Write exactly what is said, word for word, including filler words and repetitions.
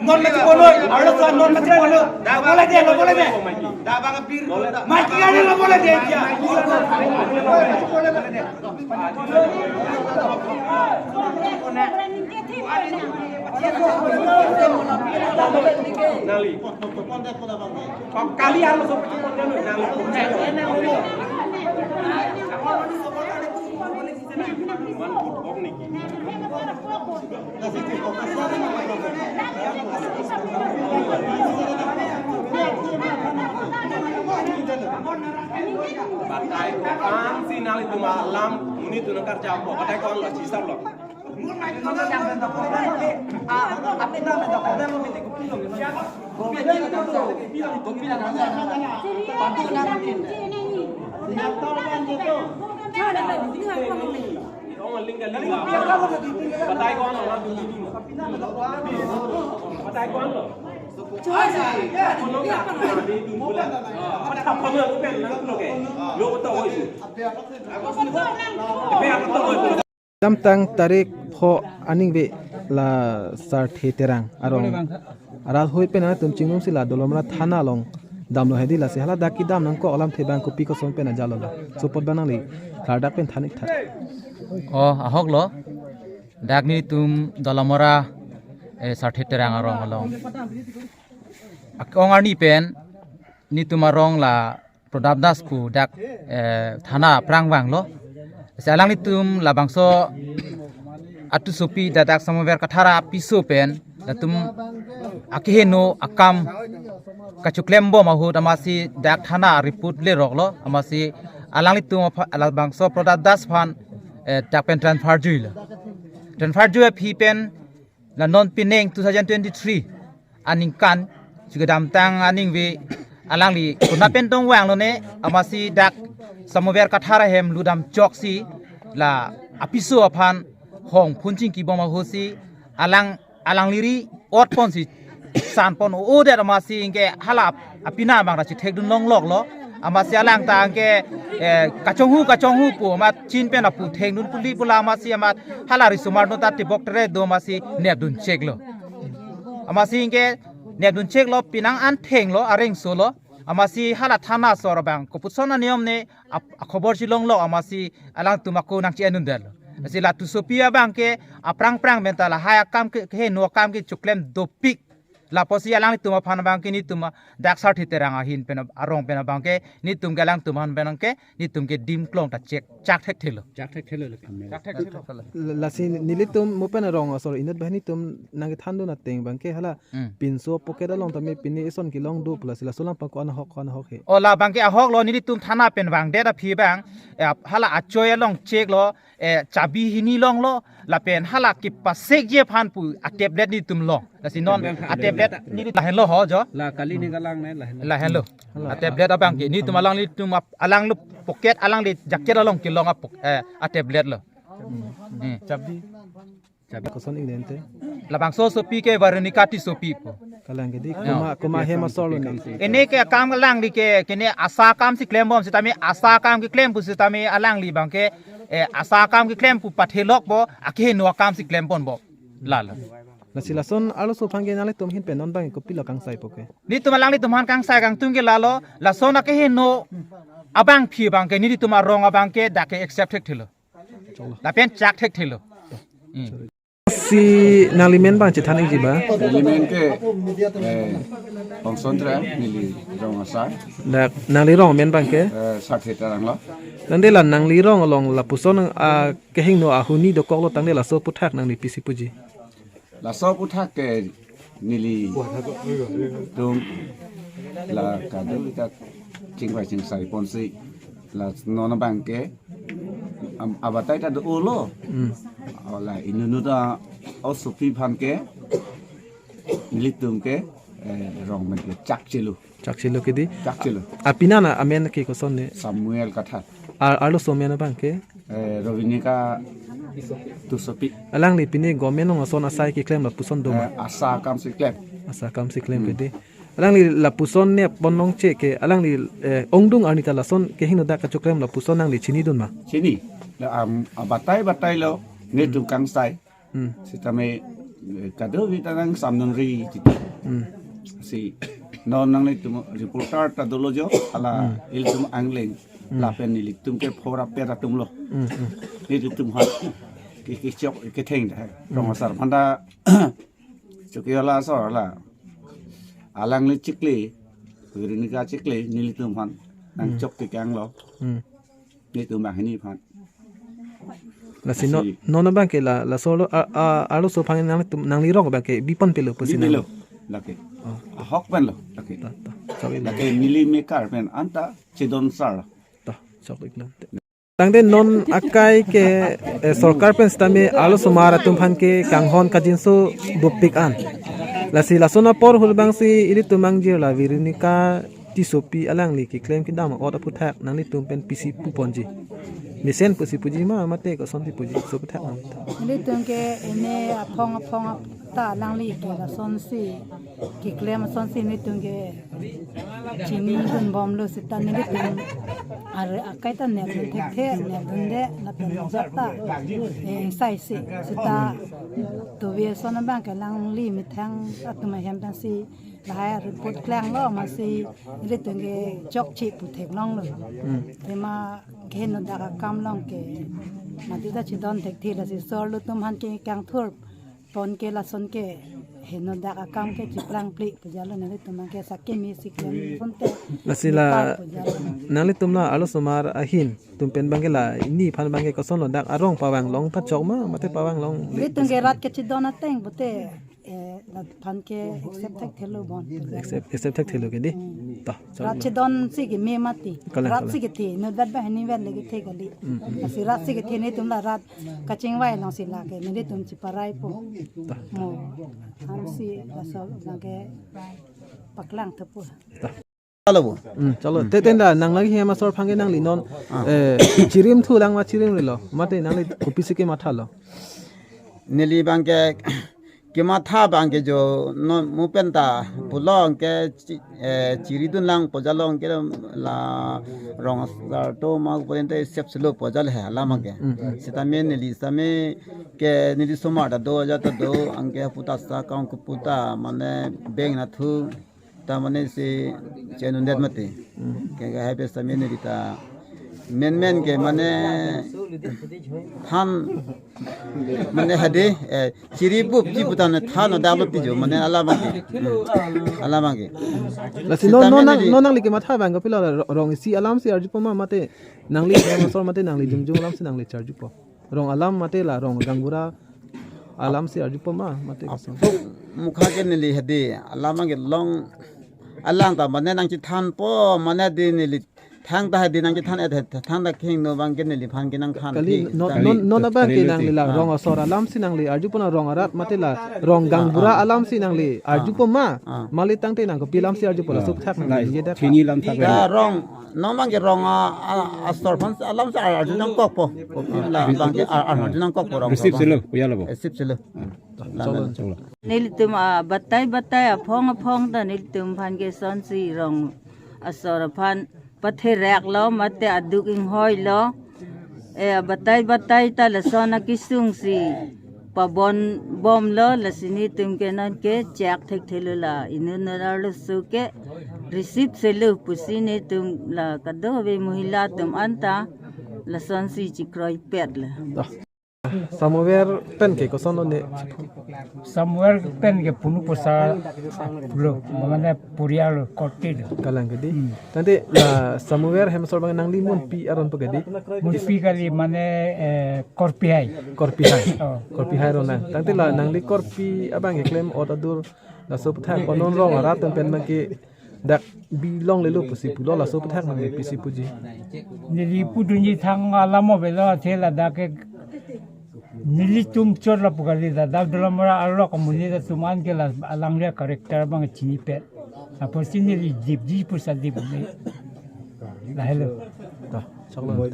Non mati kono, arlo sa non mati kono. Bola de, bola de. Maki kali lo bola de dia. Nali. Kali arlo sa pachipon nali. Batai ko-an si nanglitum alam monit atum nangkarjap lo. Batai ko-an lo, chisap lo. Damtang tarik pho aningve la Sarthe Terang arong arat hui pen atum chingnumsi la Dolamara thana along damlo hedi, lasi hala dak kedam nangkok alamthe abang kopi koson pen ajalo la. Support abang nangli klardak pen than-ik tha. O, ahok lo. Dak nelitum Dolamara, eh, Sarthe Terang arong along, ak-ong arni pen nelitum arong la Prodap Das pu dak, eh, thana aphrang vanglo. Si alanglitum labangso atusopi dak, dak Samover Kathar apiso pen latum akeheno akam kachoklembom ahut amatsi dak thana report lerok lo, amatsi alanglitum apha-, labangso Prodap Das aphan, eh, dak pen transfer jui lo. Transfer jui aphi pen la non pining two thousand twenty-three aningkan, chu kedamtang aningve alangli konat pen tong vanglo ne, amatsi dak Samover Kathar ahem ludam choksi la apiso aphan hong phun chingkibom ahutsi alang, alangli ri-ot ponsi sanpon o-o det, amatsi anke hala apina abang ra chithekdun longlok lo. Amatsi alang ta anke, eh, kachonghu kachonghu pu amat chin pen apu thengdun puli pu la, amatsi amat hala risomar no ta tebok tere do, amatsi nepdun chek lo. Amatsi anke nepdun chek lo, penang an theng lo, arengso lo. Amatsi hala thana asor abang kopuson aniyom ne ap-, akhobor si longlok, amatsi alangtum ako nangchi-endun det lo. Lasi la tusopi abang ke aphrang phrang pen ta lahai akam ke, keheno akam kechoklem dopik. Lapusi alanglitum aphan abang ke nelitum a dak Sarthe Terang ahin pen ab-, arong pen abang ke nelitum ke alangtum aphan abang ke nelitum ke dim klong ta chek chak thekthelo. Chak thekthelo le. Chak thekthelo. Lasi nelitum mo pen arong asor inut banghini atum nangkethandun ateng abang ke hala, hmm, pinso pocket along tame pine ison kelong do pu, lasi laso alam abang ko-an ahok, ko-an ahok he? O, labang ke ahok lo, nelitum thana pen vangdet aphi abang, eh, hala achoi along chek lo, eh, chabi hini longlo, lapen hala kepasekji aphan pu a-tablet nelitum long. Lasi non a-tablet neli lahenlo ho jo. La kali ne kalang ne lahen. Lahenlo. Hala. A-tablet abang ke nelitum alanglitum ap-, alangli pocket, alangli jacket along kelong a pok-, eh, a-tablet lo. Hmm. Chabi. Chabi koson ingdeng te? Labangso asopi ke Veronica Tissopi pu. Kalang ke di, ya, kuma, kuma hem asor lo ne? Ene ke akam alangli ke, kene ASHA akam si klembom sitame, ASHA akam keklem pu sitame alangli abang ke, eh, ASHA akam keklem pu pathelok bo, akeheno akam si klempon bo. Lalo. Lasi lason arloso aphan ke nanglitum ahin pen non abang kopilo kangsaipo ke? Nelitum alanglitum aphan kangsai kangtung ke lalo, lason akeheno abangpi abang ke nelitum arong abang ke dak ke accept thekthelo. Lapen chak thekthelo. Hmm. Si nangli men abang chethan-ikji ba? Neli men ke, eh, Hongson Terang, neli rong asar. Dak nangli rong men abang ke? Eh, Sarthe Terang lo. Tangte la nangli rong along lapuson, ah, kehingno ahuni dokok lo, tangte laso aphuthak nangli pisi puji? Laso aphuthak ke nelitum la kado ta chingvai chingsai ponsi la non abang ke, am, abatai ta do-o lo. Hmm. Ola inut inut asopi aphan ke nelitum ke, eh, rong men ke chak chelo. Chak chelo ke di. Chak chelo. Apinana amen ke koson ne? Samuel Kathar. Ar, arloso amen abang ke? Eh, Rovinika Tissopi. Alangli pine government along ason asai keklem lapuson do ma? Eh, ASHA akam si klem. ASHA akam si klem ke di. Alangli lapuson ne pon longche ke, alangli, eh, ongdung arni ta lason kehingno dak kachoklem lapuson nangli chinidun ma? Chini, la, am, abatai batai lo, netum kangsai. Hmm. Sitame, eh, kadokave ta nangsamdunri titi. Hmm. Si, non nanglitum reporter ta dolo jo, hala ilitum angling, lapen nelitum ke phora pera atum lo. Hmm, hmm. Nelitum ha, ke, kechok, ketheng dak. Hmm. Rong asar aphan ta, chok ke hala asor hala. Alangli chikli, Veronica chikli, nelitum aphan nangchok tekang lo. Hmm. Nelitum banghini aphan. Lasi non, lasi non abang ke la, laso lo, a, a, arloso aphan nangtum, nangli rong abang ke bipon pelo pusi nang. Bipon pelo, lake. Oh. Ahok pen lo, lake. Ta, ta. Choklo. Lake neli mekar pen anta chedon sar lo. Ta, choklo. Tangte non akai ke, eh, sorkar pen sitame arlosomar atum aphan ke kanghon kangjinso dopik an. Lasi lason apor hur abang si ilitum angjir la Veronica Tissopi alangli keklem kedam a'ot aphuthak nanglitum pen pisi puponji. Mesen pusi puji ma, mate kosonsi puji, laso aphuthak nang. Nelitum ke ene aphong aphong ta alangli ke lasonsi keklem asonsi nelitum ke chinidun bomlo seta nelitum ar akai ta nepdun thekthe, nepdunde lapen jat ta, eh, ingsai si seta tuve ason abang ke alangli methang atum ahem pensi lahai report klanglo, amatsi nelitum ke chokche pu theklonglo. Hmm. Tema kehingno dak akam along ke mati ta chedon thekthe, lasi sorlo atum aphan ke kangthur pon ke lason ke hingno dak akam ke chiplang pli pu jalo, nelitum ke sakimi si klem pon te. Lasi la nipar pu jalo. Nanglitum la arlosomar ahin atum pen abang ke la neli aphan abang ke kosonlo, dak arong pavang long pachok ma, mate pavang long? Nelitum ke rat kechedon ateng pute, eh, la aphan ke accept thekthelo bon. Accept, accept thekthelo ke dei. Hmm. Ta, rat chedon si keme mati. Kalang, rat kalang. Si kethe, inutvet banghini vet le kethe kali. Hmm, hmm. Lasi rat si kethe nelitum la rat kachingvai alongsi lake nelitum chiparaipo. Ta. Mo, amatsi laso abang ke paklang thupo. Ta. Hello. Hmm, choklo. Te, te ta nang lagi hem asor aphan ke nangli non, ah, eh, chirimthulang ma chirimrilo? Mate nangli kopisi kemathalo? Neli abang ke kematha abang ke jo non mu pen ta pulo ke chi-, eh, chiridunlang pu jalo ke la rong asar atum ma pu ente sep selo pu jalo he alam ke. Hmm, hmm. Sitame neli sitame ke neli somar ta do, ajat ta do, anke puta sa kaung keputa mane beng nathu ta mane si chenundet mati. Hmm. Ke, ke hai pe sitame neli ta menmen ke mane than mane hade, eh, chiri pup chi putan than no dalo ti jo mane alam abang ke. Hmm. Alam abang ke. Lasi non, sitame non nang, neli non nangli kematha abang ke pilo la ro-, rong isi alamsi arjupo ma, mate nangli hem asor mate nangli jongjong alamsi nangli charjupo? Rong alam mate la rong gaonbura alamsi arjupo ma, mate koson? Aphrang mukha ke neli hade alam abang ke long, alang ta mane nangchethanpo mane dei neli thangta hade nangchethan et het thangta kehingno abang ke neli aphan ke nangthan. Kali, thi non, tang non, non abang ke kali nangli la, ah, rong asor alamsi nangli arjupo na rong arat mate la rong, ah, gaonbura, ah, alamsi nangli, ah, arjupo ma? Ah. Mali tangte nang kopi alamsi arjupo, la, ah, sup thak nang la, ye dak chini lam thak ta le. Rong, non abang ke rong a, a, asor aphan alamsi ar, arju nangkokpo. Kopi la abang ke ar, ar, arju nangkokpo rong. Receive selo, puya lo bo. Receive selo. Choklo. Choklo. Nelitum abatai batai aphong aphong ta nelitum aphan ke sonsi rong asor aphan patherak lo mate aduk inghoi lo. Eh, abatai batai ta lason akesung si pabon bomlo, lasi nelitum ke non ke chak thekthelo la inut inut arloso ke receive selo pusi nelitum la kadokave mohila atum anta lasonsi chekroipet lo. Samuel pen ke kosonlo ne? Samuel pen ke punu posa lo, mane purial korte lo. Kalang ke dei. Hmm. Tangte la Samuel hem asor abang nangli munpi aron po ke dei? Munpi kali mane, eh, korpi hai. Korpi hai. Oh. Korpi hai aron nang. Tangte la nangli korpi abang keklem ot adur laso aphuthak konon rong arat atum pen abang ke dak bilonglelo pusi pulo, laso aphuthak nangli pisi puji? Neli pudunji thang alam avelo, athe ladak ke nelitum chot lapu kali, ladak Dolamara arlo amonit atum an ke la alangli character abang chinipet. Apotsi neli dipji pusi dip ne. Lahelo. Ta, choklo.